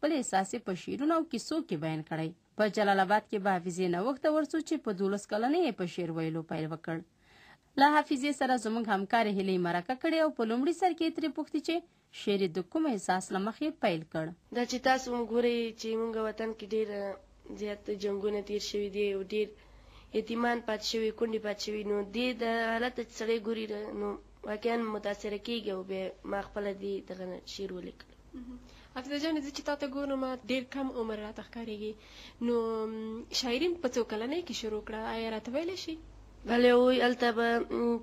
خپل احساس یې په شعرونو او کیسو کې بیان کړی. په جلال اباد کې به حافظې نوښت ته ورڅو چې په 12 کلنۍ یې په شعر ویلو پیل وکړ. له حافظې سره زموږ همکارې هیلۍ مرکه کړې او په لومړي سر کې یې ترې پوښتي چې شعر یې د کوم احساس له مخې پیل کړ. دا چې تاسو هم ګورئ چې موږ وطن کې ډېر زیات جنګونه تېر شوي دي او ډېر یتیمان پاتې شوي، کونډې پاتې شوي، نو دې د حالت ته چې سړی ګوري نو واقعا متاثره کېږي او بیا ما خپله دې دغه شعر ولیکلو. حافظه جانې، زه چې تا ته ګورم ډېر کم عمر راته ښکارېږي، نو شاعري په څو کلنۍ کې شروع کړه، آیا راته ویلی شي؟ بله وای، هلته به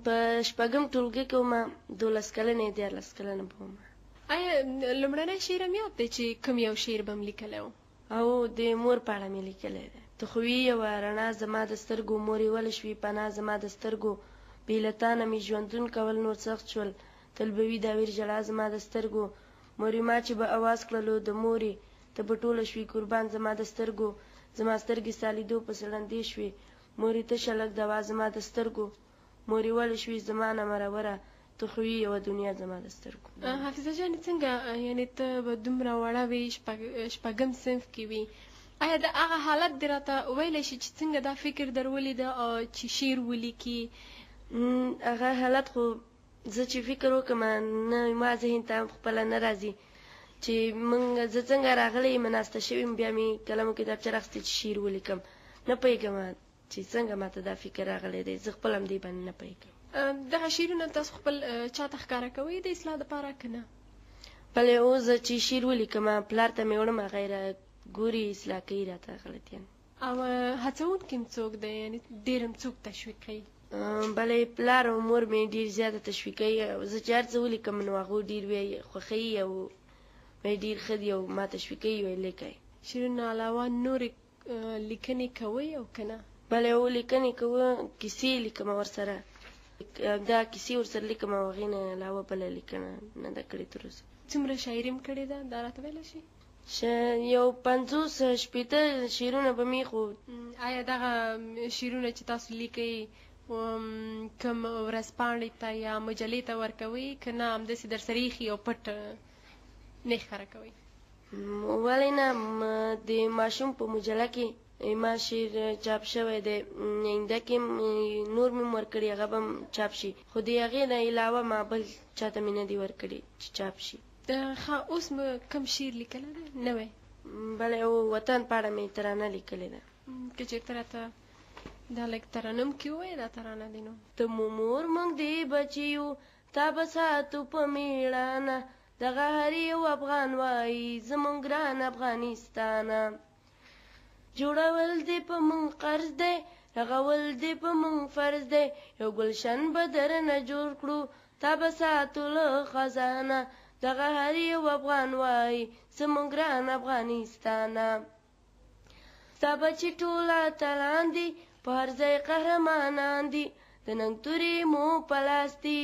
په شپږم ټولګي کې وم، 12 کلنه یا 13 کلنه به وم. آیا لومړنی شعر هم یاد دی چې کوم یو شعر به م لیکلی و؟ او د مور په اړه مې لیکلی دی. ته خو وې یوه رڼا زما د سترګو، مورې ولې شوې پناه زما د سترګو، بې له تا نه مې ژوندون کول نور سخت شول، تل به وي دا ویر ژړا زما د سترګو، مورې ما چې به اواز کړلو د مورې، ته به ټوله شوې قربان زما د سترګو، زما سترګې ستا لیدو پسې ړندې شوې، مورې ته شه لږ دوا زما د سترګو، مورې ولې شوې زما نه مروره، ته خو وې یوه دنیا زما د سترګو. حافظه جانې، څنګه یعنې ته به دومره وړه وې، شپږم صنف کې وې، آیا د هغه حالت دې راته ویلی شي چې څنګه دا فکر در ولیده او چې شعر ولیکي؟ هغه حالت خو زه چې فکر وکړم نه ما ذهن ته خپله نه راځي چې مونږ زه څنګه راغلی یم، ناسته شوې یم، بیا مې قلم او کتابچه راخیستې چې شعر ولیکم، نه پوهېږم چې څنګه ماته دا فکر راغلی دی، زه خپله هم دې باندې نه پوهېږم. دغه شعرونه تاسو خپل چاته ښکاره کوئ د اصلاح دپاره که نه؟ بلې، اوس زه چې شعر ولیکم پلار ته مې وړم، هغه یې را ګوري، اصلاح کوي راته غلطیان. او هڅوونکی هم څوک دی، یعنې ډېر هم څوک تشویقوي؟ بلې، پلار او مور مې ډېر زیاته تشویقوي، زه چې هر څه ولیکم نو هغو ډېر وایي خوښوي او وایي ډېر ښه دي او ما تشویقوي، وایي لیکئ. شعرونو علاوه نورې لیکنې کوئ او که نه؟ بلې، هو لیکنې کوو، کیسې لیکم ورسره، دا کیسې ورسره لیکم او هغې نه علاوه بله لیکنه نه ده کړې تر اوسه. څومره شاعري هم کړې ده دا راته ویلی شي؟ یو 50 60 شعرونه به مې خو. آیا دغه شعرونه چې تاسو لیکئ کوم ورځپاڼې ته یا مجلې ته ورکوئ که نه همداسې درسره ایښي او پټ نه ښکاره کوئ؟ ولې نه، د ماشوم په مجله کې ما شعر چاپ شوی دی، آینده کې نور مې هم ورکړي، هغه به هم چاپ شي، خو د هغې نه علاوه ما بل چاته مې نه دي ورکړي چې چاپ شي. ښه، اوس مو کوم شعر لیکلی دی نوی؟ بله، او وطن په اړه مې ترانه لیکلې ده. که چېرته راته دا لږ ترنم کې ووایې دا ترانه دې نو. ته مو مور موږ دې بچي یو، تا به ساتو په مېړانه، دغه هر یو افغان وایي زموږ ګران افغانستانه. جوړول دې په موږ قرض دی، رغول دې په موږ فرض دی، یو ګلشن به درنه جوړ کړو، تا به ساتو له خزانه، دغه هر یو افغان وایي زموږ ګران افغانستانه. ستا بچي ټول اتلان دي، په هر ځای قهرمانان دي، د ننګ تورې مو په لاس دي،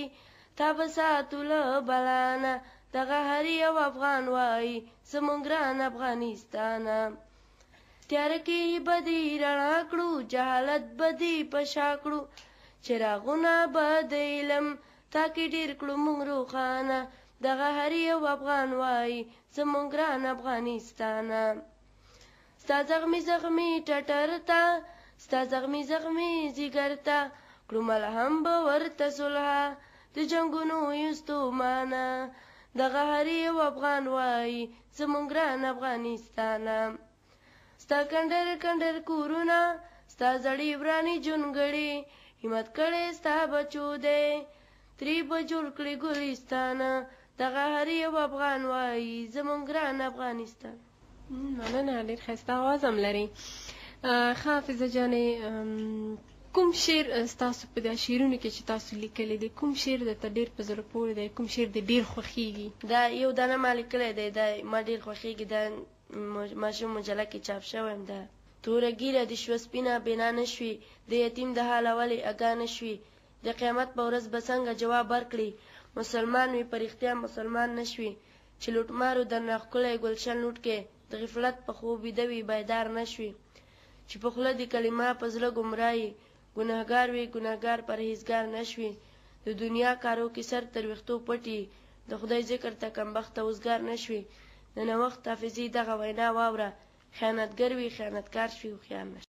تا به ساتو له بلانه، دغه هر یو افغان وایي زموږ ګران افغانستانه. تیاره کې به دې رڼا کړو، جهالت به دې په شا کړو، چراغونه به د علم تا کې ډېر کړو موږ روښانه، دغه هر یو افغان وایي زموږ ګران افغانستانه. ستا زخمي زخمي ټټر ته، ستا زخمي زخمي ځیګر ته، کړو ملهم به ورته صلحه، د جنګونو یو ستومانه، دغه هر یو افغان وایي زموږ ګران افغانستانه. ستا کنډر کنډر کورونه، ستا زړې ورانې جونګړې، همت کړی ستا بچو دی، ترې به جوړ کړي ګلستانه، دغه هر یو افغان وایي زموږ ګران افغانستان. مننه، ډېر ښایسته اواز هم لري. ښه حافظه جانې، کوم شعر ستاسو په دا شعرونو کې چې تاسو لیکلی دی، کوم شعر درته ډېر په زړه پورې دی، کوم شعر دې ډېر خوښېږي؟ دا یو دانه ما لیکلی دی، دا ما ډېر خوښېږي، دا ماشوم مجله کې چاپ شوی یم. دا توره ږیره دې شوه سپینه، بنا نه شوې، د یتیم د حاله ولې اګاه نه شوې، د قیامت په ورځ به څنګه جواب ورکړې، مسلمان وې په رښتیا مسلمان نه شوې، چې لوټمارو درنه ښکلی ګلشن لوټ کې، د غفلت په خوب ویده وي بیدار نه شوې، چې په خوله دې کلمه په زړه ګمراه یې، ګنهګار وې ګنهګار پرهیزګار نه شوې، د دنیا کارو کې سر تر ویښتو پټ یې، د خدای ذکر ته کمبخته وزګار نه شوې، د نوښت حافظې دغه وینا واوره، خیانتګر وي، خیانتکار شوې، هوښیار نه شوې.